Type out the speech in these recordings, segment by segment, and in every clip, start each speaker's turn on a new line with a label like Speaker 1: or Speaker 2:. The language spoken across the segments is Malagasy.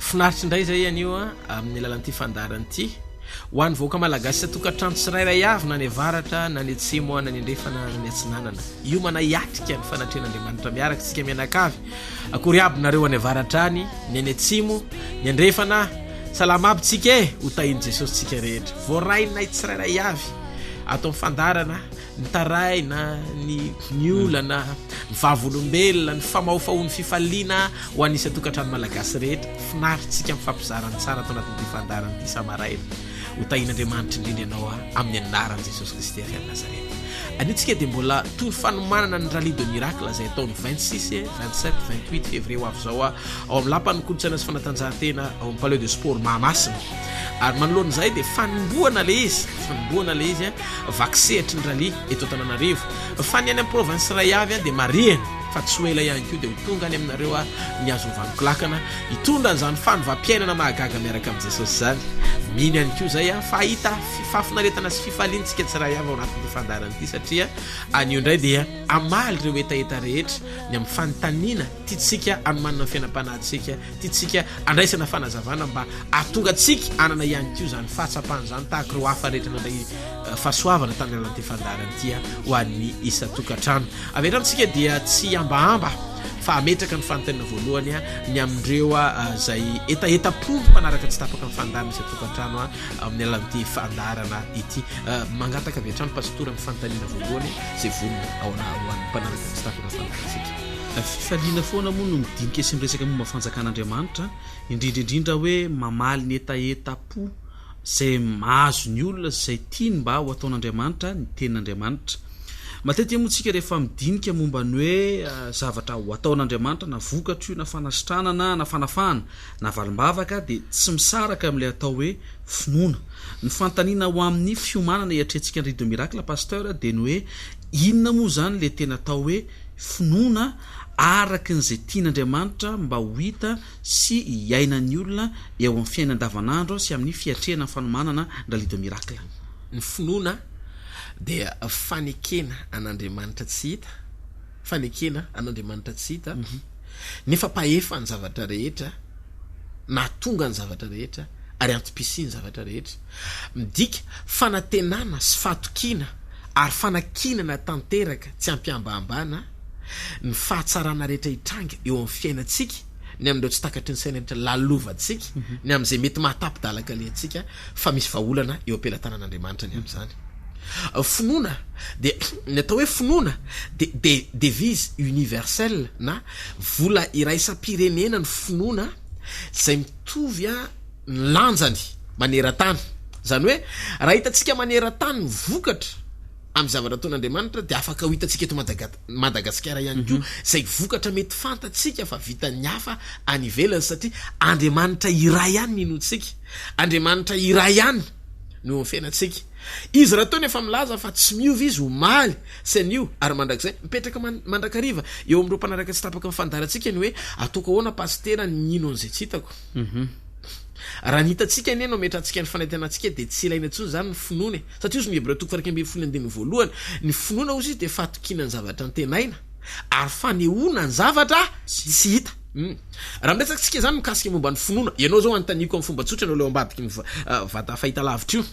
Speaker 1: Finaritra indray izay anio amin'ny alalan'ity fandaharana ity. Ho an'ny vahoaka malagasy isan-tokantrano tsirairay avy na any avaratra na any atsimo na any andrefana na any atsinanana. Hiomana hiatrika ny fanatrehan'Andriamanitra miaraka isika mianakavy. Akory aby nareo any avaratra any, ny any atsimo, ny andrefana. Salama aby tsika e! Ho tahin'i Jesosy tsika rehetra. Voarainay tsirairay avy ato amin'ny fandaharana. ny taraina, ny ny olana, ny vavolombelona, ny famahofahoan'ny fifaliana ho an'ny isan-tokantrano malagasy rehetra. Finaritsika mifampizara ny tsara ato anatin'ity fandaharana ity isa-maraina. Ho tahian'Andriamanitra indrindra ianao amin'ny anaran'i Jesosy Kristy avy any Nazareta. Anio tsika dia mbola toy ny fanomanana ny Rallye de Miracle izay atao ny 26, 27, 28 février ho avy izao ao amin'ny Lapan'ny Kolontsaina sy Fanatanjahantena ao amin'ny Palais de Sport Mahamasina. Ary manoloana izay dia fanombohana ilay izy, fanombohana ilay izy, vaky sehatry ny rallye eto Antananarivo. Fa ny any amin'ny province iray avy dia marihina fa tsy ho ela ihany koa dia ho tonga any aminareo ny hazo mivanon-kilakana hitondra an'izany fanovam-piainana mahagaga miaraka amin'i Jesosy izany. Mino ihany koa izay fa hahita fahafinaretana sy fifaliana isika tsirairay avy ao anatin'ity fandaharana ity satria anio indray dia hamaly ireo hetaheta rehetra ny amin'ny fanontaniana tiantsika hanomanana ny fiainam-panahintsika Tiantsika andraisana fanazavana mba hahatonga antsika hanana ihany koa izany fahatsapana izany tahaka ireo hafa rehetra nandray fahasoavana tamin'ny alalan'ity fandaharana ity ho an'ny isan-tokantrano. Avy hatrany isika dia tsy hihambahamba fa hametraka ny fanontaniana voalohany ny amin'ireo izay hetahetam-po mpanaraka tsy tapaka ny fandaharana isan-tokantrano amin'ny alalan'ity fandaharana ity. Mangataka avy hatrany Pastora amin'ny fanontaniana voalohany izay vonona ao ho an'ny mpanaraka tsy tapaka ny fandaharantsika.
Speaker 2: Fifaliana foana moa no midinika sy miresaka momba fanjakan'Andriamanitra, indrindra indrindra hoe mamaly ny hetahetam-po izay mahazo ny olona sy izay tiany mba ho ataon'Andriamanitra ny tenin'Andriamanitra. Matetika moa tsika rehefa midinika momba ny hoe zavatra ho ataon'Andriamanitra na vokatra io na fanasitranana na fanafahana na valim-bavaka dia tsy misaraka amin'ilay atao hoe finoana. Ny fanontaniana ho amin'ny fiomanana hiatrehantsika ny Rite de Miracle Pasteur dia ny hoe inona moa izany ilay tena atao hoe finoana araka ny izay tian'Andriamanitra mba ho hita sy hiainan'ny olona eo amin'ny fiainana andavanandro sy amin'ny fiatrehana ny fanomanana ny Rallye de Miracle.
Speaker 1: Ny finoana dia fanekena an'Andriamanitra tsy hita, fanekena an'Andriamanitra tsy hita, nefa mpahefa ny zavatra rehetra, nahatonga ny zavatra rehetra ary antom-pisian'ny zavatra rehetra. Midika fanantenana sy fahatokiana ary fanakianana tanteraka tsy ampihambahambana ny fahatsarana rehetra hitranga eo amin'ny fiainantsika, ny amin'ireo tsy takatry ny saina rehetra lalovantsika, ny amin'izay mety mahatapi-dalan-kalehantsika fa misy vahaolana eo am-pelatanan'Andriamanitra ny amin'izany. Finoana dia, ny atao hoe finoana dia de devise universelle na vola iraisam-pirenena ny finoana izay mitovy ny lanjany maneran-tany. Izany hoe raha hitantsika maneran-tany ny vokatra amin'ny zavatra ataon'Andriamanitra dia afaka ho hitantsika eto Madagasikara ihany koa izay vokatra mety fantatsika fa vitan'ny hafa any ivelany satria Andriamanitra iray ihany no inoantsika. Andriamanitra iray ihany no eo amin'ny fiainantsika. Izy rahateo no efa milaza fa tsy miova izy omaly sy anio ary mandrakizay. Mipetraka mandrakariva eo amin'ireo mpanaraka tsy tapaka ny fandaharantsika ny hoe ataoko ahoana pasitera ny mino an'izay tsy hitako. Raha ny hitantsika anie no ametrantsika ny fanantenantsika dia tsy ilaina intsony izany ny finoana e. Satria hozy ny Hebreo toko faha-11 andininy voalohany, ny finoana hozy izy dia fahatokiana ny zavatra antenaina ary fanehoana ny zavatra tsy hita. Raha miresaka tsika izany mikasika momba ny finoana, ianao izao anontaniako amin'ny fomba tsotra ianao ilay ao ambadiky ny vata fahitalavitra io.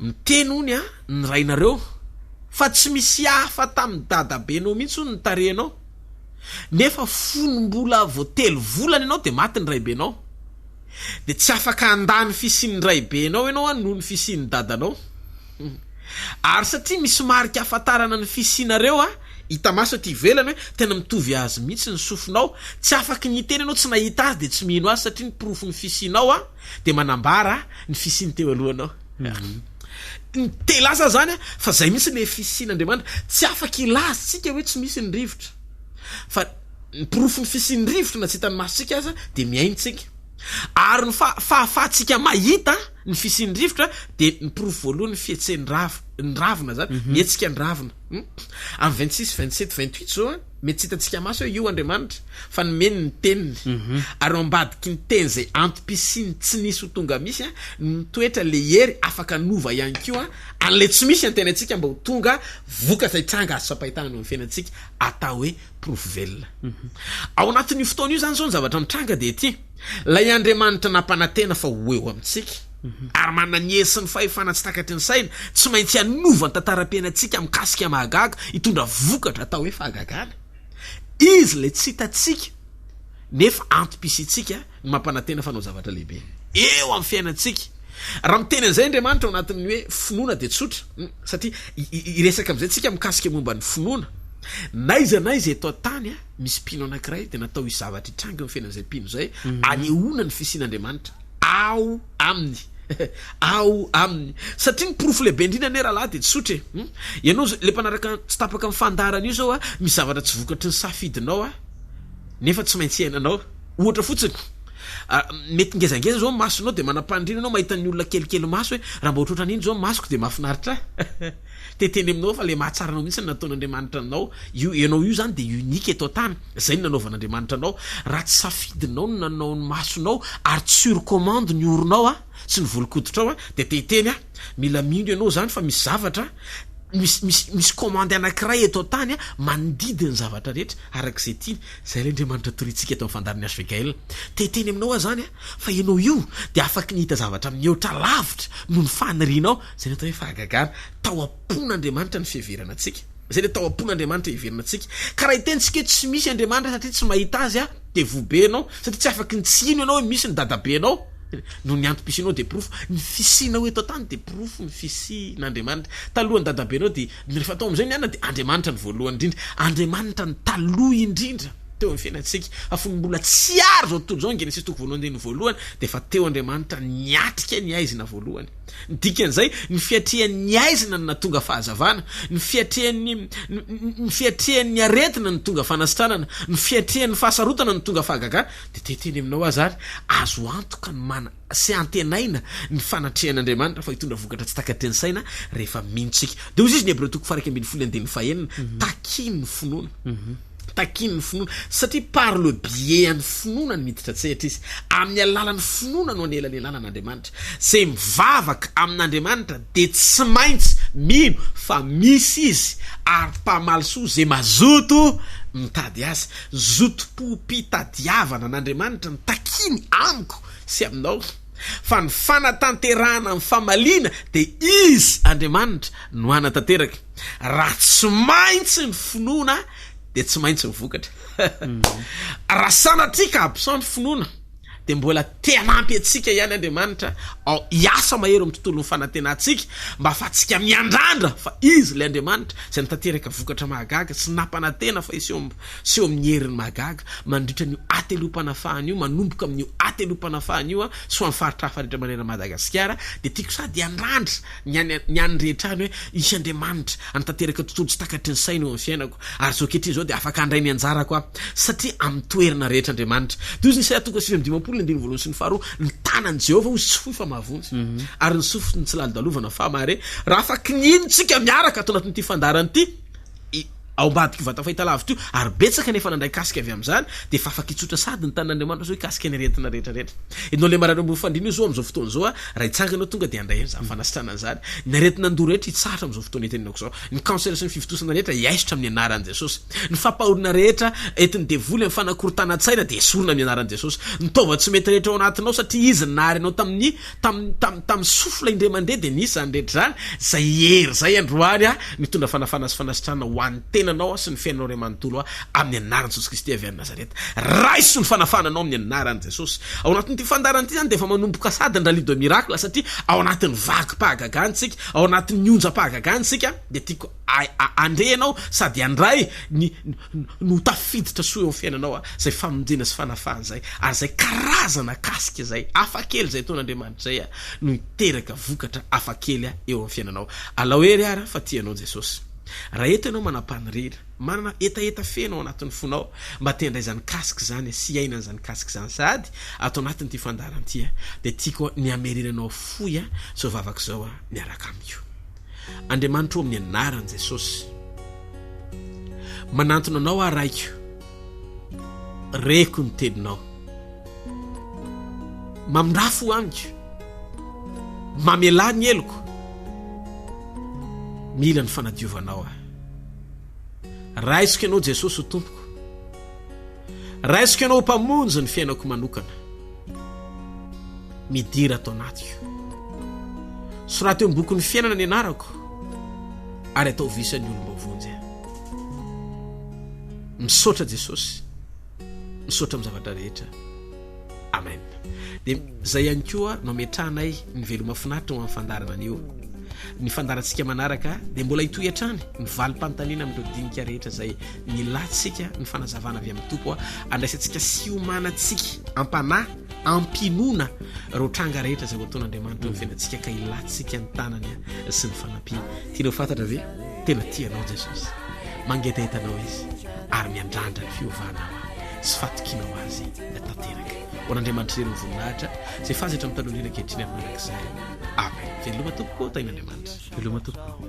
Speaker 1: Miteny hono a ny rainareo fa tsy misy hafa tamin'ny dadabenao mihitsy hono ny tarehinao. Nefa fony mbola vao telo volana ianao dia maty ny raibenao. Dia tsy afaka handà ny fisian'ny raibenao ianao an noho ny fisian'ny dadanao. Ary satria misy marika ahafantarana ny fisianareo an, hita maso aty ivelany hoe tena mitovy azy mihitsy ny sofinao, tsy afaky ny hiteny ianao tsy nahita azy dia tsy mino azy satria ny porofon'ny fisianao an dia manambara ny fisiany teo alohanao. Ny te hilaza zany an fa zay mihitsy le fisian'Andriamanitra, tsy afaka hilaza tsika hoe tsy misy ny rivotra fa ny porofon'ny fisian'ny rivotra na tsy hitan'ny masontsika aza dia mihaino tsika ary ny fahafahantsika mahita ny fisian'ny rivotra dia ny porofo voalohany ny fihetsehan'ny rav- ny ravina zany, mihetsika ny ravina. Amin'ny 26, 27, 28 zao an, mety tsy hitantsika maso hoe io Andriamanitra fa nomeny ny teniny ary ao ambadiky ny teny izay antom-pisiany tsy nisy ho tonga misy an, no mitoetra le hery afaka hanova ihany koa an'ilay tsy misy antenaintsika mba ho tonga vokatra hitranga azo tsapain-tanana eo amin'ny fiainantsika atao hoe porofo velona. Ao anatin'io fotoana io izany izao ny zavatra mitranga dia ity. Ilay Andriamanitra nampanantena fa ho eo amintsika, ary manana ny hery sy ny fahefana tsy takatry ny saina, tsy maintsy hanova ny tantaram-piainantsika mikasika mahagaga, hitondra vokatra atao hoe fahagagana. Izy ilay tsy hitantsika, nefa antom-pisiantsika ny mampanantena fa hanao zavatra lehibe eo amin'ny fiainantsika. Raha miteny an'izay Andriamanitra ao anatin'ny hoe finoana dia tsotra, satria hiresaka amin'izay tsika mikasika momba ny finoana. N'aiza n'aiza eto an-tany misy mpino anankiray dia natao hisy zavatra hitranga eo amin'ny fiainan'izay mpino izay, anehoana ny fisian'Andriamanitra ao aminy. Ao aminy. Satria ny porofo lehibe indrindra anie rahalahy dia tsotra e. Ianao izao, ilay mpanaraka tsy tapaka ny fandaharana io izao, misy zavatra tsy vokatry ny safidinao nefa tsy maintsy iainanao. Ohatra fotsiny, mety ngezangeza izao ny masonao dia manam-paniriana ianao mahita ny olona kelikely maso hoe raha mba ohatrohatran'iny izao ny masoko dia mahafinaritra ahy. Te hiteny aminao aho fa ilay mahatsara anao mihitsy no nataon'Andriamanitra anao. Io ianao io izany dia unique eto an-tany. Izay no nanaovan'Andriamanitra anao. Raha tsy safidinao ny nanao ny masonao ary tsy sur commande ny oronao sy ny volon-koditrao dia te hiteny aho, mila mino ianao izany fa misy zavatra, misy misy misy commande anankiray eto an-tany mandidy ny zavatra rehetra araka izay tiany. Izay ilay Andriamanitra torintsika eto amin'ny fandaharan'ny HVKL. Te hiteny aminao aho izany fa ianao io dia afaky ny hahita zavatra mihoatra lavitra noho ny fanirianao. Izay no atao hoe fahagagana. Tao am-pon'Andriamanitra ny fiheverana antsika. Izay ilay tao am-pon'Andriamanitra hiheverana antsika. Ka raha hiteny tsika hoe tsy misy Andriamanitra satria tsy mahita Azy aho, dia voa be ianao. Satria tsy afaky ny tsy hino ianao hoe misy ny dadabenao. Noho ny antom-pisianao dia porofo. Ny fisianao eto an-tany dia porofo ny fisian'Andriamanitra. Talohan'ny dadabenao dia, rehefa atao amin'izay ny anona dia Andriamanitra no voalohany indrindra. Andriamanitra no taloha indrindra teo amin'ny fiainantsika. Fa fony mbola tsy ary izao tontolo izao, ny Genesisy toko voalohany andininy voalohany, dia efa teo Andriamanitra niatrika ny haizina voalohany. Ny dikan'izay, ny fiatrehan'ny haizina no nahatonga fahazavana, ny fiatrehan'ny ny fiatrehan'ny aretina no tonga fanasitranana, ny fiatrehan'ny fahasarotana no tonga fahagagana. Dia te hiteny aminao aho zary, azo antoka ny mana sy antenaina ny fanatrehan'Andriamanitra fa hitondra vokatra tsy takatry ny saina rehefa mino tsika. Dia hoy izy ny Hebreo toko faha-11 andininy fahenina, Takino ny finoana. Takino ny finoana. Satria par le biais an'ny finoana no miditra an-tsehatra izy. Amin'ny alalan'ny finoana no anelanelanana Andriamanitra. Izay mivavaka amin'Andriamanitra dia tsy maintsy mino fa misy Izy ary mpamaly soa izay mazoto mitady Azy. Zotom-pom-pitadiavana an'Andriamanitra no takiny amiko sy aminao. Fa ny fanatanterahana ny famaliana dia Izy, Andriamanitra, no hanatanteraka. Raha tsy maintsy ny finoana dia tsy maintsy ny vokatra. Raha sanatria ka absent ny finoana dia mbola te hanampy antsika ihany Andriamanitra ao hiasa mahery amin'ny tontolon'ny fanantenantsika mba ahafahantsika miandrandra fa Izy ilay Andriamanitra izay nitanteraka vokatra mahagaga sy nampanantena fa hiseho seho amin'ny heriny mahagaga mandritra an'io atelom-panafahana io, manomboka amin'io atelom-panafahana io sy ho an'ny faritra hafa rehetra manerana an'i Madagasikara, dia tiako sady hiandrandra ny any ny any rehetra any hoe hisy Andriamanitra hanatanteraka tontolo tsy takatry ny saina eo amin'ny fiainako, ary izao ankehitriny izao dia afaka handray ny anjarako aho satria amin'ny toerana rehetra Andriamanitra. Dia hoy izy Isaia toko 59 ny andininy voalohany sy ny faharoa, ny tanan'i Jehovah hoy izy tsy fohy fa mahavonjy, ary ny sofiny tsy lalodalovana fa mahare. Raha afa-kinino tsika miaraka ato anatin'ity fandaharana ity, ao ambadik'io vata fahitalavitra io, ary betsaka ny efa nandray kasika avy amin'izany, dia efa afaka hitsotra sady ny tanin'Andriamanitra zao hikasika ny aretina rehetra rehetra. Ianao ilay marary ambony fandriana io zao amin'izao fotoana izao, raha hitsangana ianao tonga dia handray an'izany fanasitranana izany. Ny aretina an-doha rehetra hitsahatra amin'izao fotoana itenenako izao. Ny cancer sy ny fivontosana rehetra hiaisotra amin'ny anaran'i Jesosy. Ny fampahoriana rehetra entin'ny devoly amin'ny fanakorontanan-tsaina dia esorina amin'ny anaran'i Jesosy. Ny taova tsy mety rehetra ao anatinao satria izy nahary anao tamin'ny Tamin'ny tamin'ny tamin'ny souffle indray mandeha dia nisy izany rehetra izany, izay hery izay androany aho mitondra fanafana sy fanasitranana ho an'ny tenanao aho sy ny fiainanao iray manontolo aho amin'ny anaran'i Jesosy Kristy avy any Nazareta. Raiso ny fanafana anao amin'ny anaran'i Jesosy. Ao anatin'ity fandaharana ity izany dia efa manomboka sady ny Rallye de Miracle satria ao anatin'ny vakim-pahagagana isika, ao anatin'ny onjam-pahagagana isika dia tiako handre ianao sady handray ny no ho tafiditra soa eo amin'ny fiainanao a, izay famonjena sy fanafahana izay, ary izay karazana kasika izay, hafakely izay ataon'Andriamanitra izay a, no hiteraka vokatra hafakely a eo amin'ny fiainanao. Alao hery ara fa tia anao Jesosy. Raha eto ianao manam-paniriana, manana hetaheta feno ao anatin'ny fonao mba te handray izany kasika izany sy hiaina an'izany kasika izany sahady ato anatin'ity fandaharana ity a, dia tiako ny hamerenanao fohy a izao vavaka izao a miaraka amiko. Andriamanitro ô amin'ny anaran'i Jesosy. Manantona anao aho Raiko. Reko ny teninao. Mamindrà fo amiko. Mamelà ny heloko. Mila ny fanadiovanao aho. Raisiko ianao Jesosy ho tompoko. Raisiko ianao ho mpamonjy ny fiainako manokana. Midira ato anatiko. Soraty eo amin'ny bokin'ny fiainana ny anarako ary ataovy isan'ny olom-boavonjy aho. Misaotra Jesosy. Misaotra amin'ny zavatra rehetra. Amen. Dia izay ihany koa no ametrahanay ny veloma finaritra ho amin'ny fandaharana anio. Ny fandaharantsika manaraka dia mbola hitohy hatrany ny valim-panontaniana amin'ireo dinika rehetra izay nilantsika ny fanazavana avy amin'ny Tompo andraisantsika sy hiomanantsika am-panahy am-pinoana ireo tranga rehetra izay ho ataon'Andriamanitra eo amin'ny fiainantsika ka hilantsika ny tanany sy ny fanampiany. Tianao fantatra ve? Tena tia anao Jesosy. Mangetaheta anao Izy ary miandrandra ny fiovanao sy fatokianao Azy tanteraka. Ho an'Andriamanitra irery ny voninahitra izay fazy hatramin'ny taloha indrindra ankehitriny ary mandrakizay. Amen. Veloma tompoko, tahin'Andriamanitra.
Speaker 2: Veloma tompoko.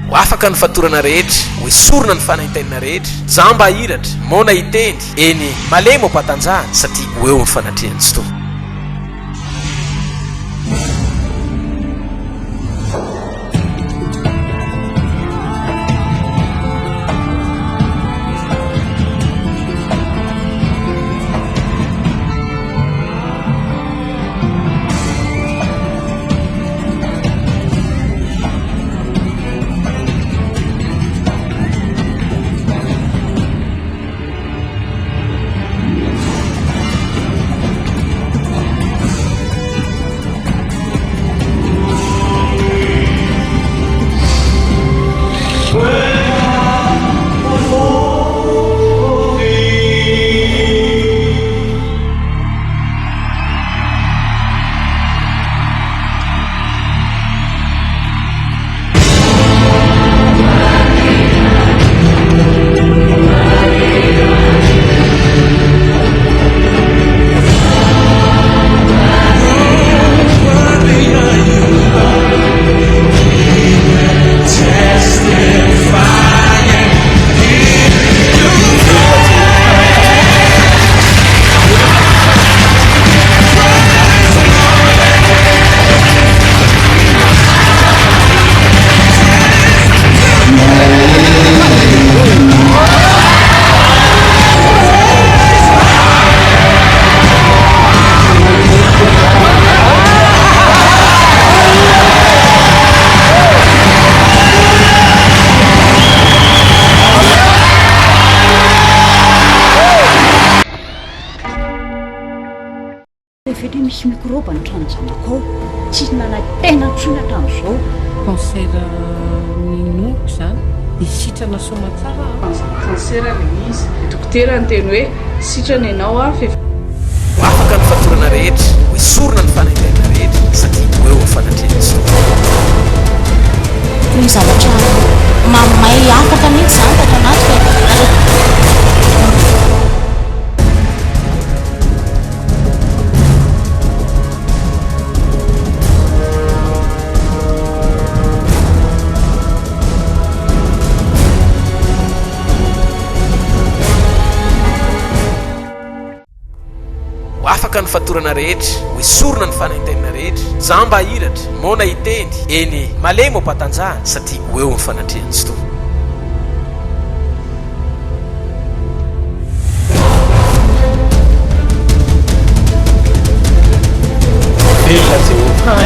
Speaker 1: Ho afaka ny fatorana rehetra, ho esorina ny fanaintainana rehetra, jamba hahiratra, moana hiteny, eny, malemy ho ampatanjahana, satria ho eo ny fanatrehan'i Tsitoha.
Speaker 3: Rehefa misy mikrôba ny tranon-janako ao, tsy nanantena intsony hatramin'izao.
Speaker 4: Cancer ny nonoko izany dia sitrana soamatsara aho.
Speaker 5: Cancer ilay izy. Dokotera niteny hoe sitrana ianao fa efa.
Speaker 1: Ho afaka ny fatorana rehetra, ho esorina ny fanaintainana rehetra, satria ho eo amin'ny fanatrehan'i Jehovah.
Speaker 6: Toy ny zavatra mamay afaka mihitsy izany tato anatiko e.
Speaker 1: Ho afaka ny fatorana rehetra, ho esorina ny fanaintainana rehetra, jamba hahiratra, moana hiteny, eny, malemy ho ampatanjahana, satria ho eo ny fanatrehan'i Tsitoha. Velona Jehovah.